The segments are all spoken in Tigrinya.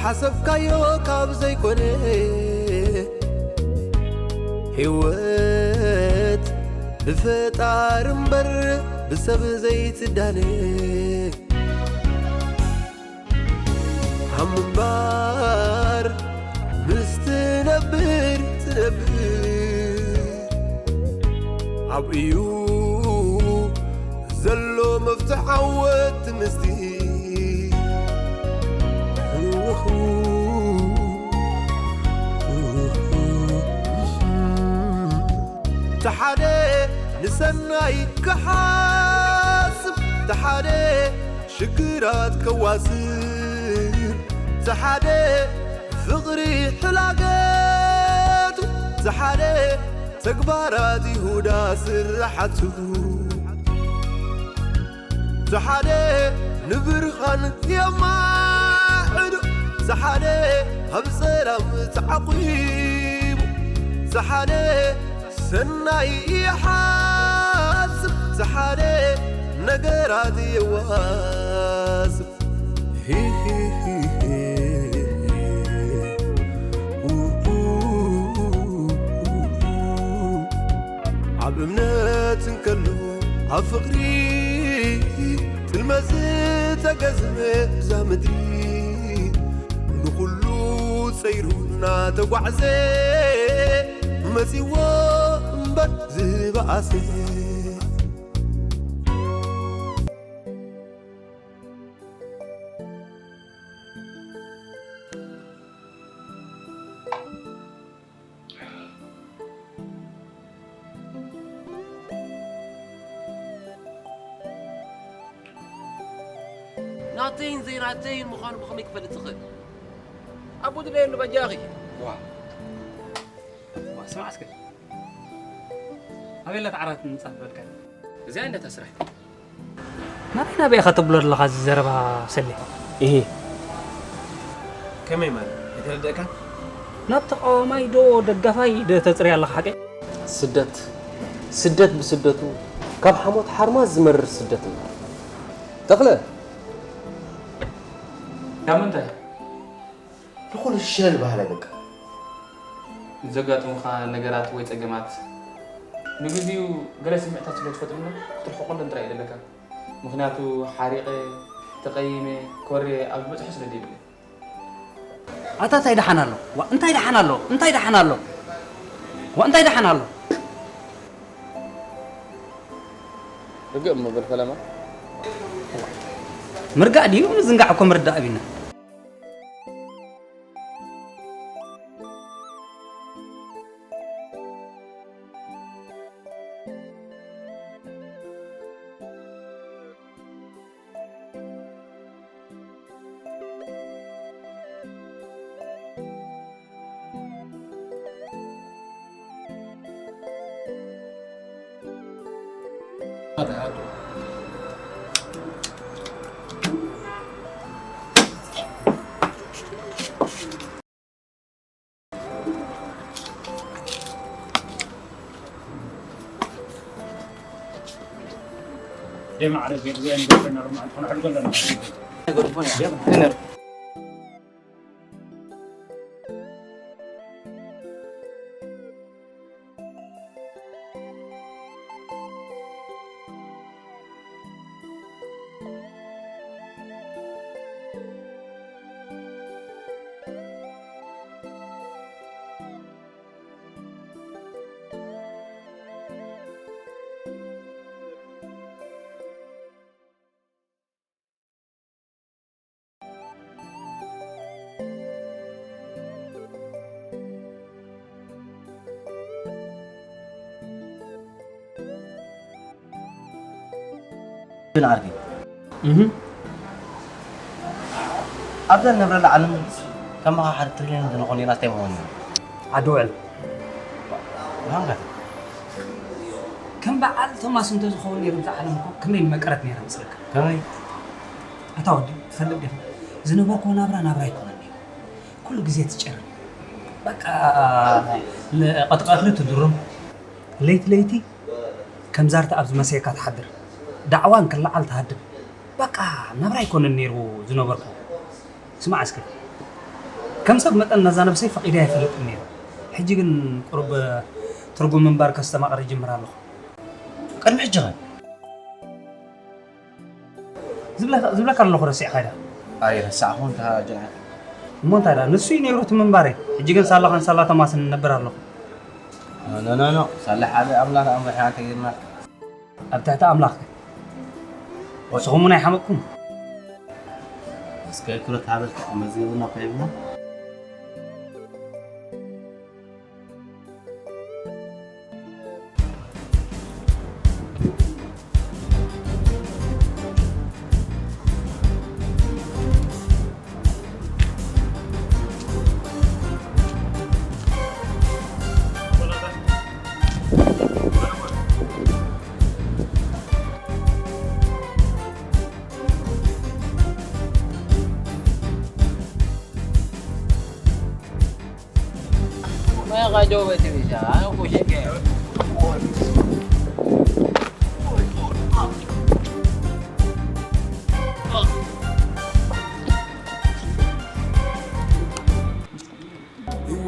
ሓሰብካዮ ካብ ዘይኮነ፣ ህይወት ብፈጣሪ እምበር ብሰብ ዘይትዳነ። ሃም እምበር ምስ ትነብር ትነብር፣ ኣብ እዩ ዘሎ መፍትሕ ዓወት ምስቲ። ተሓደ ንሰናይ ክሓስብ፣ ተሓደ ሽግራት ከዋስብ፣ ተሓደ ፍቕሪ ሕላገቱ፣ ተሓደ ተግባራት ይሁዳ ስራሓቱ። ዝሓደ ንብርሃን የማዕዱ፣ ዝሓደ ኣብ ሰላም ተዓቂቡ፣ ዝሓደ ሰናይ ይሓስብ፣ ዝሓደ ነገራት የዋስብ። ኣብ እምነት እንከሎ ኣብ ፍቕሪ ጥልመት ዝተገዝመ እዛ ምድሪ፣ ንኹሉ ጸይሩ እናተጓዕዘ መጺዎ እምበር ዝበኣሰ። ናተይን ዘይናተይን ምዃኑ ብኸመይ ክፈልጥ ዝኽእል? ኣቦ ድለየሉ በጃኺ። ዋ። ዋ፣ ስማዕ እስከ። ኣበይ ኣላ እታ ዓራት ምጻእ ዝበልካያ? እዚኣ እንዳ እታ ስራሕ። ናበይ ናበይ ኢኻ ተብሎ ኣለኻ እዚ ዘረባ ሰሌ? እሂ። ከመይ ማለት? ኣይተረድእካን? ናብ ተቃዋማይ ዶ ደጋፋይ ዶ ተጽርያ ኣለኻ ሓቀይ? ስደት፣ ስደት ብስደቱ ካብ ሓሞት ሓርማዝ ዝመርር ስደት እምበር። ተኽለ! ካብ ምንታይ? ንኹሉ ሸለል በሃላይ በቃ። ንዘጋጥሙኻ ነገራት ወይ ጸገማት ንግዚኡ ገለ ስምዕታት ስለ ትፈጥሩሎም ክትርሕቆሎም ጥራይ እዩ ዘለካ። ምኽንያቱ ሓሪቐ፣ ተቐይመ፣ ኮርየ ኣብ ዝበጽሖ ስለ ዘይብለይ። ኣታ እንታይ ደሓን ኣሎ? ዋ እንታይ ደሓን ኣሎ? እንታይ ደሓን ኣሎ? ዋ እንታይ ደሓን ኣሎ? ርግእ እሞ በል ፈለማ። ምርጋእ ድዩ ምዝንጋዕ እኮ ምርዳእ ኣቢና። ደም ዓረብ ቤት ወይን ገፈና ርማ ትኾን ሕልጎ ለና። ግን ዓርኪ እህ ኣብዛ ንነብረላ ዓለም ከማኻ ሓደ ትሪልዮን እንተንኾን ኔርና እንታይ ምኾን ነይሩ? ዓዲ ውዕል። ብሃንጋት ከም በዓል ቶማስ እንተዝኸውን ነይሩ እዛ ዓለም እኮ ክንደይ ምመቀረት ነይራ መስለካ? ከመይ? ኣታ ወዲ ትፈልጥ ዲኻ? ዝነበርኩዎ ናብራ ናብራ ኣይኮነን ነይሩ። ኩሉ ግዜ ትጨርም። በቃ ንቐትቐትሊ ትድርም። ለይቲ ለይቲ ከም ዛርታ ኣብ ዝመሰየካ ትሓድር። ዳዕዋ እንክለዓል ትሃድም። በቃ ናብራ ኣይኮነን ነይሩ ዝነበርኩዎ። ስማዕ እስከ። ከም ሰብ መጠን ነዛ ነብሰይ ፈቒደ ኣይፈልጥን ነይረ። ሕጂ ግን ቁሩብ ትርጉም ምንባር ከስተማቕር ይጅምር ኣለኹ። ቅድሚ ሕጂ ኸ? ዝብለካ ዝብለካ ኣለኹ ረሲዕኻ ኢዳ። ኣይረሳዕኹን እታ ጀልዓት። እሞ እንታይ ደኣ ንሱ እዩ ነይሩ እቲ ምንባረይ። ሕጂ ግን ሳላኻን ሳላ ቶማስን እነብር ኣለኹ። ኖ፣ ኖ፣ ኖ፣ ኖ። ሳላ ሓደ ኣምላኽ ኣምሪሕና እንተይልና። ኣብ ትሕቲ ኣምላኽ ከ? ንስኹም እውን ኣይሓመቕኩም? እስከ ክብረት ሃበል መዝገብና እኮ ሂብና።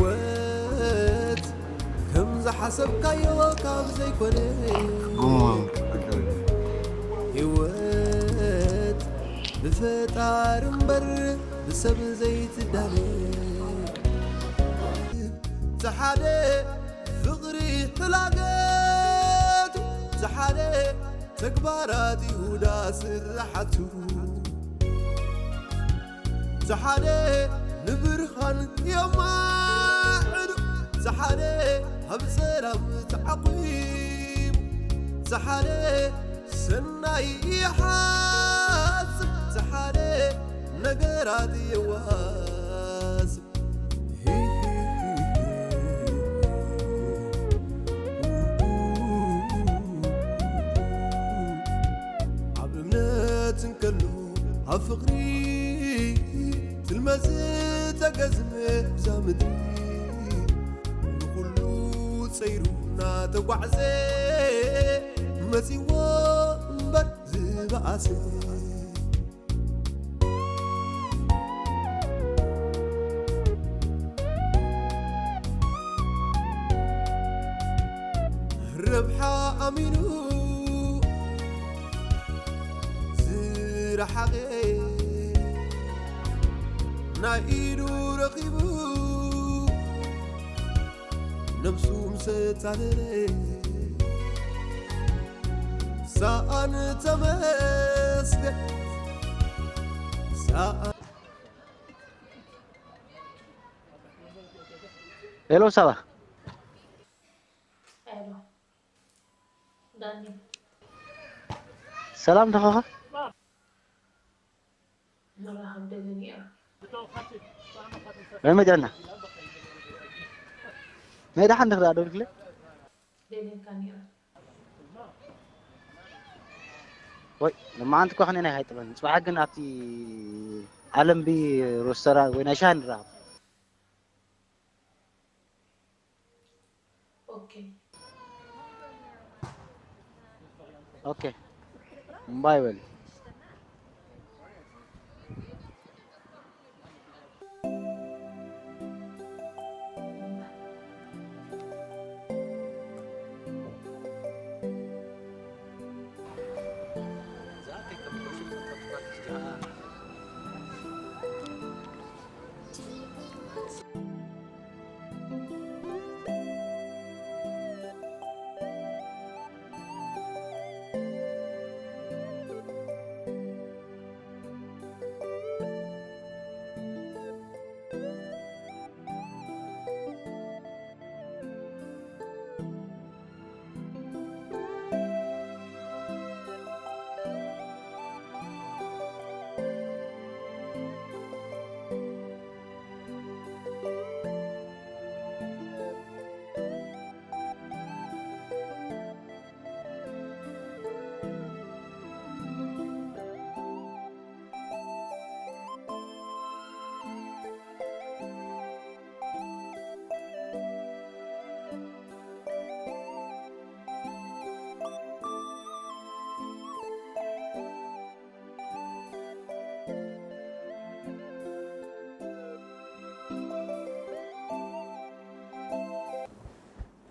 ህይወት ከም ዝሓሰብካዮ ካብ ዘይኮነ፣ ህይወት ብፈጣሪ እምበር ብሰብ ዘይትዳለ። ዝሓደ ፍቕሪ ሕላገቱ፣ ዝሓደ ተግባራት ይሁዳ ስራሓቱ። ዝሓደ ንብርሃን የማዕዱ፣ ዝሓደ ኣብ ሰላም ተዓቂቡ፣ ዝሓደ ሰናይ ይሓስብ፣ ዝሓደ ነገራት የዋስብ። ኣብ እምነት እንከሎ ኣብ ፍቕሪ ትልመ ዝተገዝመ እዛ ምድሪ፣ ንኹሉ ጸይሩ እናተጓዕዘ መጺዎ እምበር ዝበኣሰ። ረብሓ ኣሚኑ ዝረሓቐ፣ ናይ ኢዱ ረኺቡ ነብሱ ምስ ኣታለለ፣ ሰኣን ተመስገን ሰኣን። ሄሎ ሳባ። ሄሎ ዳኒ። ሰላም ዲኻ? ንራኸብ ደሊ ነይረ። መመይ ጥዕና? ናይ ደሓን ዲኺ ደኣ ደዊልክለይ? ደልየካ ነይረ። ወይ፣ ሎማዓንቲ እኳ ከኔና ኣይሓይጥበን። ጽባሕ ግን ኣብቲ ዓለምቢ ሮስተራንት ወይ ናይ ሻሂ ንራኸብ። ኦኬ። ኦኬ። እምባይ በሊ።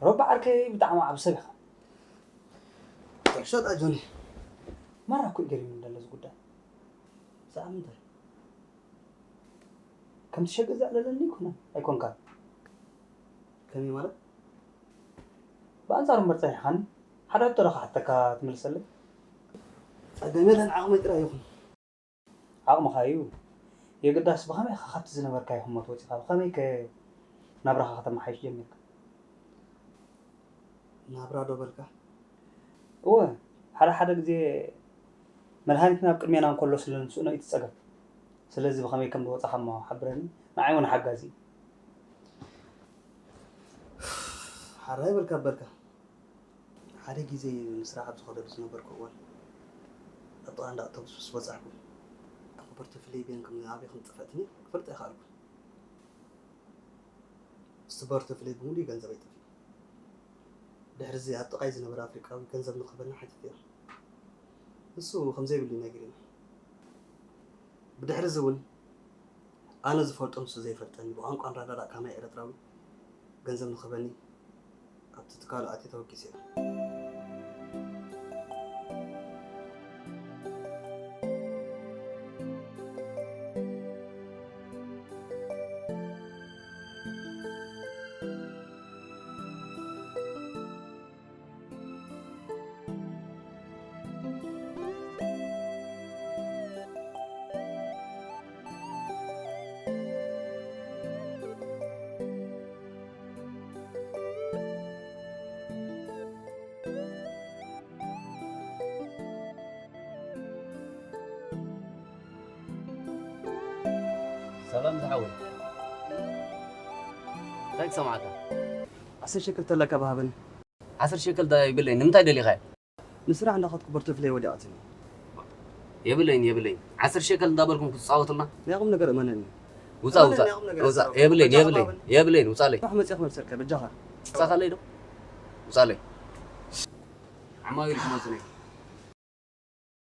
ሮባ ዓርከይ ብጣዕሚ ዓብ ሰብ ኢኻ። ተርሾ ዳ ጆኒ። ማራ እኮ እዩ ገሪሙኒ ዘሎ እዚ ጉዳይ። ብዛዕባ ምንታይ? ከምቲ ሸገ ዘዕለለኒ ኣይኮነን፣ ኣይኮንካን። ከመይ ማለት? ብኣንጻሩ እምበር ጸኒሕካኒ። ሓደ ሕቶ ዶ ክሓተካ ትምልሰለይ? ጸገም የለን፣ ዓቕመይ ጥራይ ይኹን። ዓቕምኻ እዩ። የግዳስ ብኸመይ ኢኻ ካብቲ ዝነበርካዮ ህሞት ወጺኻ? ብኸመይ ከ ናብራኻ ከተመሓይሽ ጀሚርካ? ናብራ ዶ በልካ? እወ፣ ሓደ ሓደ ግዜ መድሃኒትና ኣብ ቅድሜና እንከሎ ስለ ንስእኖ እዩ እቲ ጸገም። ስለዚ ብኸመይ ከም ዝወጻኻ እሞ ሓብረኒ፣ ንዓይ እውን ሓጋዚ እዩ። ሓራይ በልካ በልካ። ሓደ ግዜ ንስራሕ ኣብ ዝኸደሉ ዝነበርኩ እዋን፣ ኣብ ጥቓ እንዳ ኣውቶቡስ ምስ በጻሕኩ፣ እቲ ፖርተፍለይ በየን ከም ኣበይ ከም ዝጠፍአትኒ ክፈልጥ ኣይከኣልኩን። እቲ ፖርተፍለይ ብምሉኡ ገንዘበይ ጠፊኡ። ድሕሪ እዚ ኣብ ጥቓይ ዝነበረ ኣፍሪቃዊ ገንዘብ ንክህበኒ ሓቲተዮ። ንሱ ከም ዘይብሉ እዩ ነጊሩኒ። ብድሕሪ እዚ እውን ኣነ ዝፈልጦ ንሱ ዘይፈልጠኒ፣ ብቋንቋ ንረዳዳእ ከማይ ኤርትራዊ ገንዘብ ንክህበኒ ኣብቲ ትካሉ ኣትየ ተወኪሰ እየ። ሰላም ዝሓወይ። እንታይ ክሰምዓካ? ዓሰርተ ሸክል ተለካ ብሃበኒ። ዓሰርተ ሸክል ዳ ይብለይ፣ ንምንታይ ደሊኻዮ? ንስራሕ እንዳኸድኩ ፖርተፍለይ ወዲቓትኒ። የብለይን፣ የብለይን። ዓሰርተ ሸከል እንዳበልኩም ክትጻወቱልና? ናይ ቁም ነገር እመነኒ። ውጻእ፣ እመነኒ፣ ውጻእ፣ ናይ ቁም ነገር ውጻእ። እመነኒ። የብለይን፣ በጃኻ የብለይን፣ ባበል። የብለይን፣ ውጻለይ። ስራሕ መጺኣ ክመልሰልካ፣ በጃኻ። ውጻኻለይ ዶ? ውጻለይ። ዓማዊል ክመጹ ነይሩ።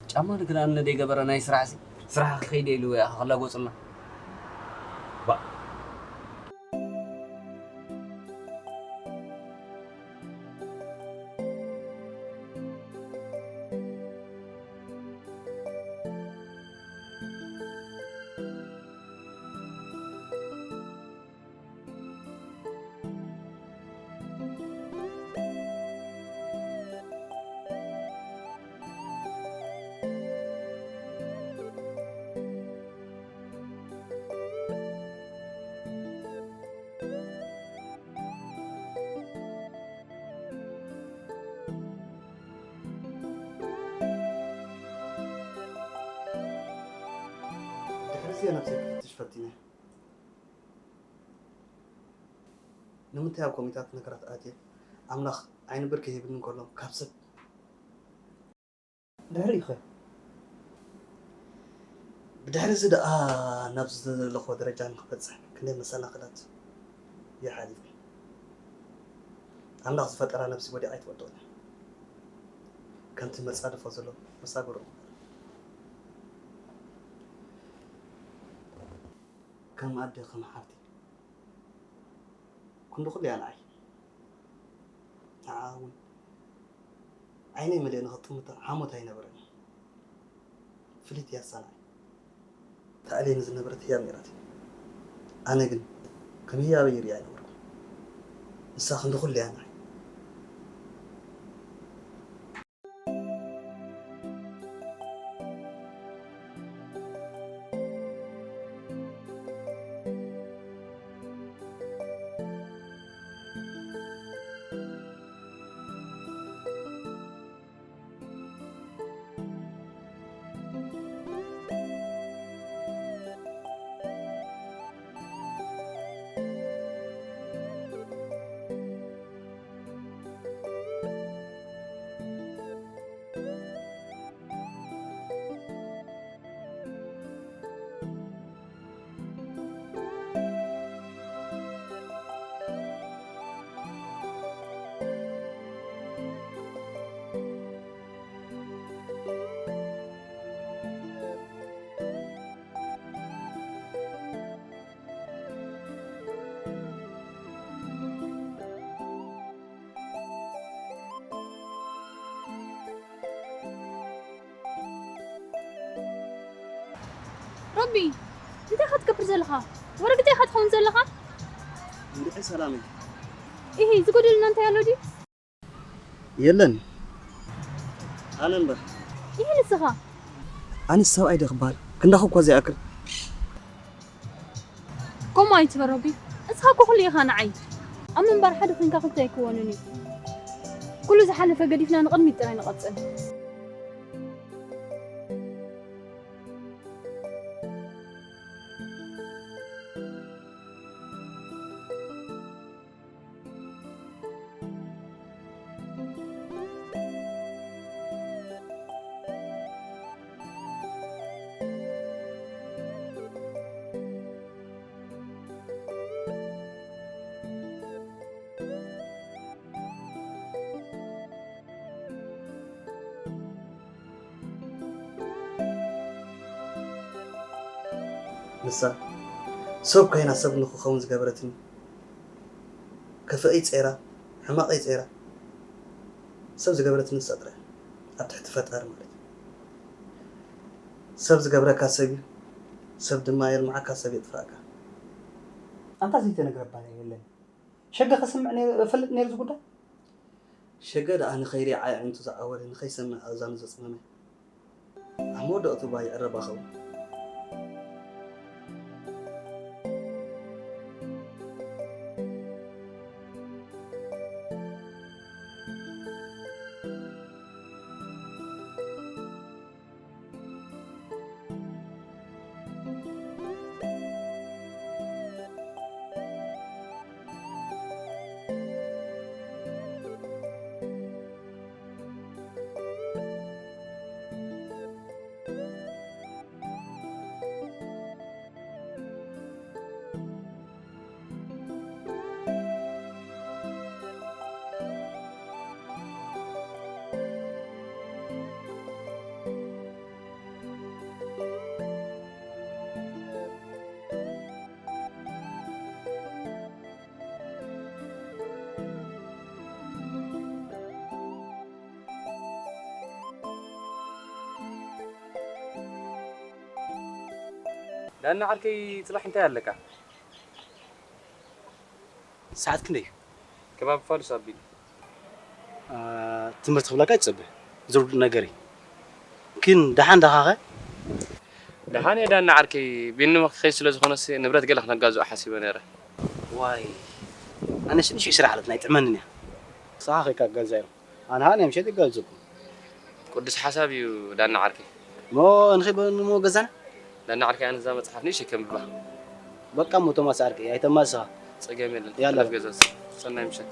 ጫማ ንክዳን ዘይገበረ ናይ ስራሕ ሲ፣ ስራሕ ክኸይድ ኢሉ እያ ክላጎጽልና። ባ። ድሕሪ እዚ ነብሰይ ክፍትሽ ፈቲነ። ንምንታይ ኣብ ኮሚታት ነገራት ኣትየ? ኣምላኽ ዓይኒ ብርኪ ሂብኒ እንከሎ ካብ ሰብ ድሕሪ'ኸ? ብድሕሪ እዚ ደኣ ናብዚ ዘለኹዎ ደረጃ ንክበጽሕ ክንደይ መሰናኽላት እየ ሓሊፈ። ኣምላኽ ዝፈጠራ ነብሲ ወዲቓ ኣይትወድቕን እያ። ከምቲ መጻድፎ ዘሎ መሳግሩ እምበር። ከም ኣደ፣ ከም ሓፍቲ፣ ክንዲ ኩሉ እያ ንዓይ። ንዓኣ እውን ዓይነይ መሊአ ንኽጥምታ ሓሞት ኣይነበረን። ፍልይቲ እያ እሳ ንዓይ። ተኣልየኒ ዝነበረት ህያብ ነይራትኒ። ኣነ ግን ከም ህያበይ ይርእያ ኣይነበርኩን። ንሳ ክንዲ ኩሉ እያ ንዓይ። ኣቢ፣ እንታይ ኢኻ ትገብር ዘለኻ? ወረግታ ኢኻ ትኸውን ዘለኻ? እንድዒ ሰላመይ። ኢሂ፣ ዝጎደለና እንታይ ኣሎ ድዩ? የለን። ኣነ እምበር። ኢሂ፣ ንስኻ? ኣነስ ሰብኣይ ዶ ክበሃል? ክንዳኹ እኳ ዘይኣክል። ከምኡ ኣይትበል ሮቢ። እስኻ እኮ ኩሉ ኢኻ ንዓይ። ኣብ ምንባር ሓደ ኮንካ ክልተ ኣይክወንን እዩ። ኩሉ ዝሓለፈ ገዲፍና ንቕድሚት ጥራይ ንቐጽል። ንሳ ሰብ ኮይና ሰብ ንክኸውን ዝገበረትኒ፣ ክፍእይ ጸይራ፣ ሕማቐይ ጸይራ፣ ሰብ ዝገበረትኒ ንሳ ጥራይ፣ ኣብ ትሕቲ ፈጣሪ ማለት እዩ። ሰብ ዝገብረካ ሰብ እዩ፣ ሰብ ድማ የልምዓካ፣ ሰብ የጥፍኣካ። ኣንታ ዘይተነግረ ባርያ የለን። ሸገ ከስምዕ ነይሩ፣ እፈልጥ ነይሩ እዚ ጉዳይ። ሸገ ደኣ ንኸይሪኣ ኣዒንቱ ዝዓወረ፣ ንኸይሰምዕ ኣእዛኑ ዘጽመመ። ኣብ መወዳእቱ እባ ይዕረባ ኸውን። ዳና ዓርከይ፣ ጽባሕ እንታይ ኣለካ? ሰዓት ክንደይ እዩ? ከባቢ ፋዱስ ኣቢሉ። ትምህርቲ ክብለካ ይጸበ ዝርዱእ ነገር እዩ። ግን ደሓን ደኻኸ? ደሓን እየ ዳና ዓርከይ፣ ቢኒ ክኸይድ ስለ ዝኾነስ ንብረት ገለ ክነጋዝኦ ሓሲበ ነይረ። ዋይ፣ ኣነስ ንእሽተይ ስራሕ ኣለትና፣ ኣይጥዕመንን እያ። ንስኻ ኸይካ ገዛዮም፣ ኣነ ኸኣ ናይ ምሸት ይጋብዘኩም። ቅዱስ ሓሳብ እዩ ዳና ዓርከይ። እሞ ንኸይድ በሉ እሞ ገዛና። ዳና ዓርከይ፣ ኣነ እዛ መጽሓፍ ንእሽተይ ከንብባ። በቃ እሞ ቶማስ ዓርከይ፣ ኣይተማስኻ። ጸገም የለን። ያላ። ናብ ገዛ። ሰናይ ምሸት።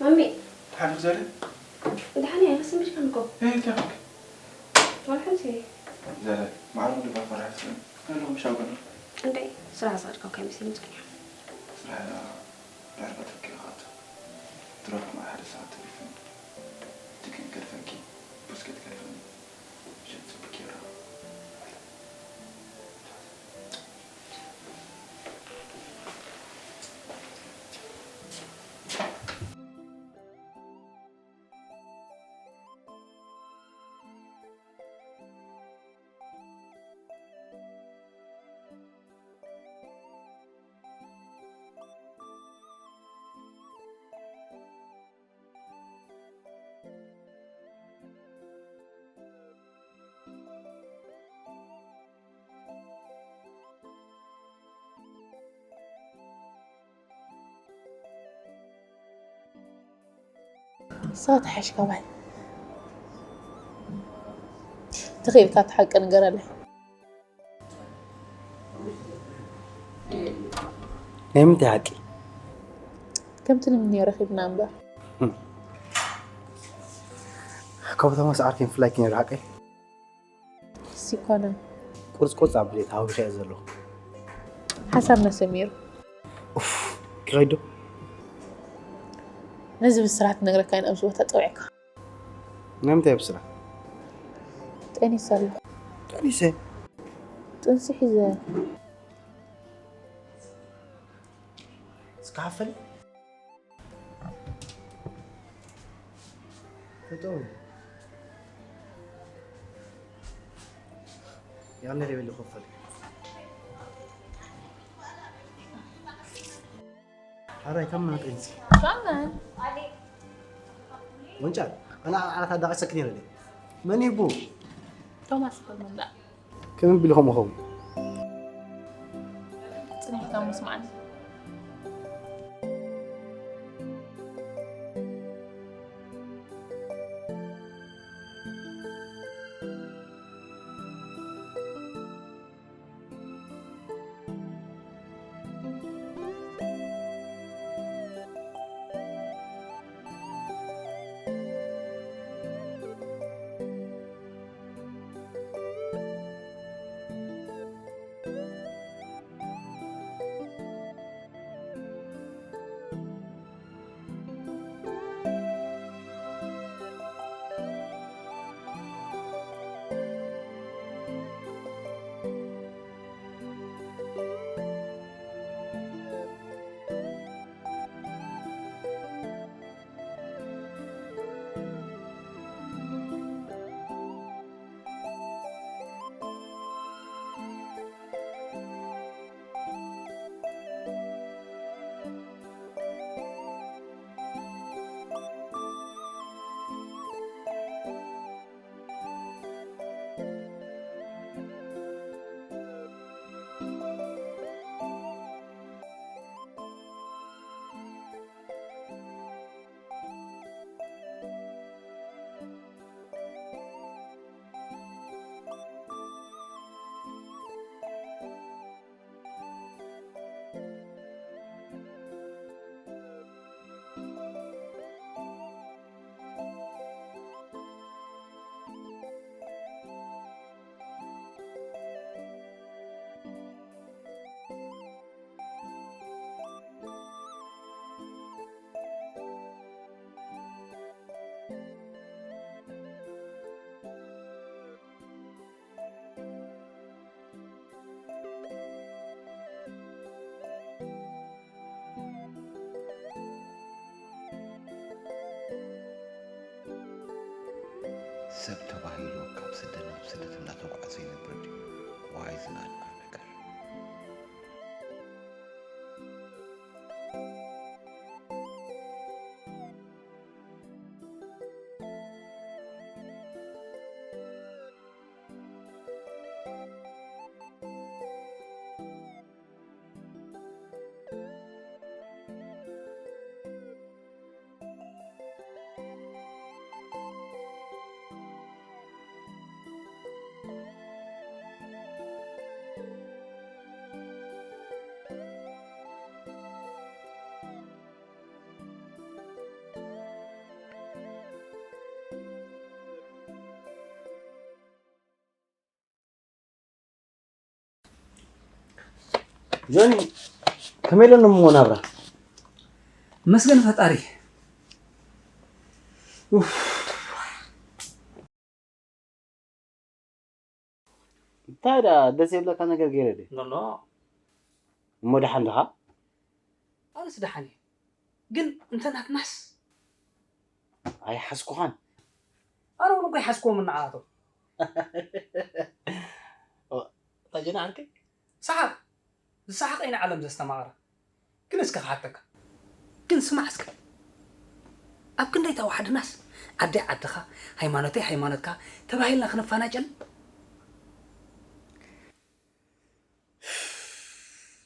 ማሚ፣ ተሓልፍ ዘለ? ደሓን እየ፣ ኣይሰምዕካን እኮ። እንታይ ተሓልፍ? ዋላ ሓንቲ። ዘለ፣ ማዕረ ድባ ፈራሕት። ኣለኹም ሻውገን። እንዴ፣ ስራሕ ዝኸድካ እኮ ኣይመስልን ጸኒሑ። ስራሕ ዳርጋ ተኪ ኻቱ። ድሮክ ማዕረ ሓደ ሰዓት ተሪፍን። ትክን ከድፈንኪ፣ ብስኬት ከድፈንኪ። ምሸት ጽቡቅ ይረኣ። ንስኻ ተሓሽ ካባይ። ተኺእልካ እቲ ሓቂ ንገረለይ። ናይ ምንታይ ሓቂ? ከምቲ ልምንዮ ረኺብና እምበር። ካብ ተማስ ዓርኪ ምፍላይ ነይሩ ሓቀይ? እሱ ይኮነ። ቁርጽ ቁርጽ ኣብለ ተሃዊኸ እየ ዘለኹ። ሓሳብና ሰሚሩ። ኡፍ፣ ክኸይድ ዶ? ነዚ ብስራት ነግረካ ኢና ኣብዚ ቦታ ጸዊዕካ። ንምንታይ ብስራት? ጠኒሰ ኣለኹ። ጠኒሰ? ጥንሲ ሒዘ። እስካፈል? ተጠው። ያለ ሬቤል ኮፈል። ኣራይ፣ ካብ መን ጥንሲ? ካብ መን? ወንጫል፣ ኣና ዓራት ኣዳቒ ሰክን የለለይ። መን ይቡ? ቶማስ ይብል መን ደኣ? ከመይ ቢሉ ከምኡ ኸውን? ጽኒሕካ ምስማዕኒ። ሰብ ተባሂሉ ካብ ስደት ናብ ስደት እንዳተጓዕዘ ይነብር ድዩ? ዋይ ዝናልካ ነገር። ጆኒ፣ ከመይ ኣሎ እሞ ናብራ? መስገን ፈጣሪ። ኡፍ። እንታይ ደኣ ደስ የብለካ ነገር ገይረ ድየ? ኖ፣ ኖ። እሞ ደሓን ዲኻ? ኣነስ ደሓን እየ። ግን እንተ ናትናስ? ኣይሓዝኩኻን። ኣነ እውን እኮ ኣይሓዝኩዎምን ንዓኣቶም። ኦ፣ ታጀና ዓርከይ? ሰሓቕ። ዝሰሓቐ ኢና ዓለም ዘስተማቕራ። ግን እስከ ክሓተካ። ግን ስማዕ እስከ። ኣብ ክንደይ ተዋሓድናስ ዓደይ ዓድኻ፣ ሃይማኖተይ ሃይማኖትካ ተባሂልና ክንፈናጨል?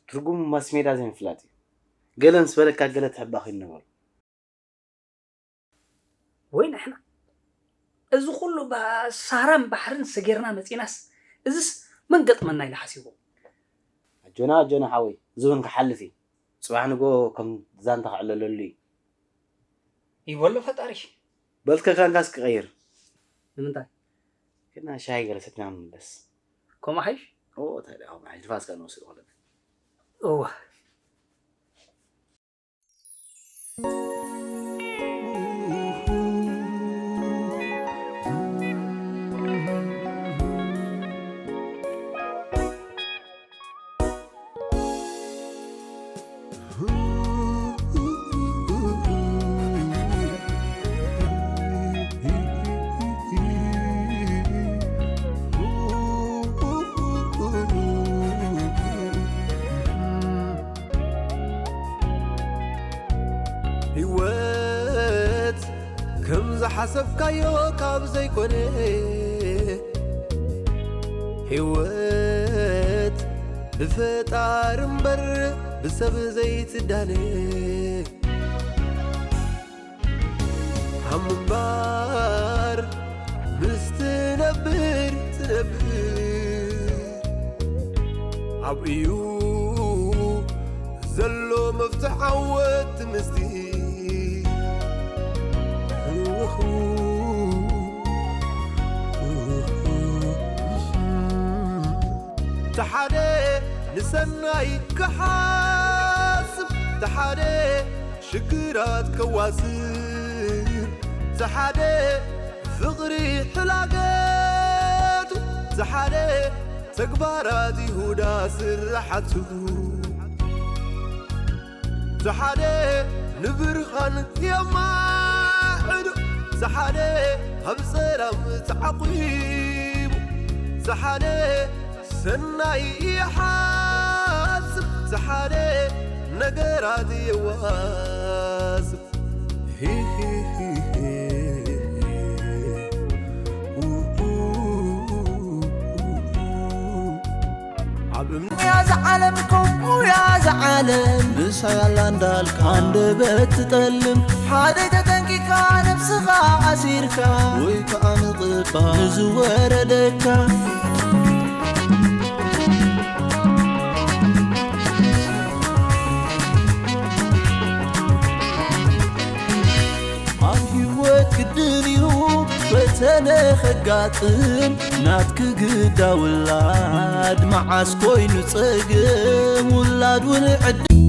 ትርጉም ማስሜዳ ዘይምፍላጥ እዩ። ገለ ምስ በለካ ገለ ትሕባኽ እዩ ነበሩ። ወይ ንሕና። እዚ ኩሉ ባ-፣ ሳራን ባሕርን ሰጊርና መጺናስ፣ እዝስ መን ገጥመና ኢሉ ሓሲቡ? ኣጆና፣ ኣጆና ሓወይ፣ እዚ እውን ክሓልፍ እዩ። ጽባሕ ንግሆ ከም ዛንታ ክዕለለሉ እዩ። ይበሎ ፈጣሪ። በልከ ካንካስ ክቐይር። ንምንታይ? ክና ሻሂ ገለ ሰቲና ክንምለስ። ከምኡ ሓይሽ? ኦ፣ እንታይ ደኣ፣ ከምኡ ሓይሽ። ንፋስ ከኣ ንወስድ ከለና። እወ። ህይወት ከም ዝሓሰብካዮ ካብ ዘይኮነ፣ ህይወት ብፈጣሪ እምበር ብሰብ ዘይትዳነ። ሃም እምበር ምስ ትነብር ትነብር፣ ኣብኡ እዩ ዘሎ መፍትሕ ዓወት ምስቲ። ተሓደ ንሰናይ ክሓስብ፣ ተሓደ ሽግራት ከዋስብ፣ ተሓደ ፍቕሪ ሕላገቱ፣ ተሓደ ተግባራት ይሁዳ ስራሓቱ። ዝሓደ ንብርሃን የማዕዱ፣ ዝሓደ ኣብ ሰላም ተዓቂቡ፣ ዝሓደ ሰናይ ይሓስብ፣ ዝሓደ ነገራት የዋስብ። ሂሂሂሂ። ኣብ እምያ ዝዓለም ከምኡ እያ ዝዓለም፣ ምሳይ ኣላ እንዳልካ ኣንደበት ትጠልም። ሓደይ ተጠንቂካ ነብስኻ ኣሲርካ፣ ወይ ከኣ ምቕባል ንዝወረደካ። ኣብ ህይወት ግድን እዩ ፈተነ ከጋጥም፣ ናትኪ ግዳ ውላድ መዓስ ኮይኑ ጸገም፣ ውላድ እውን ዕድል።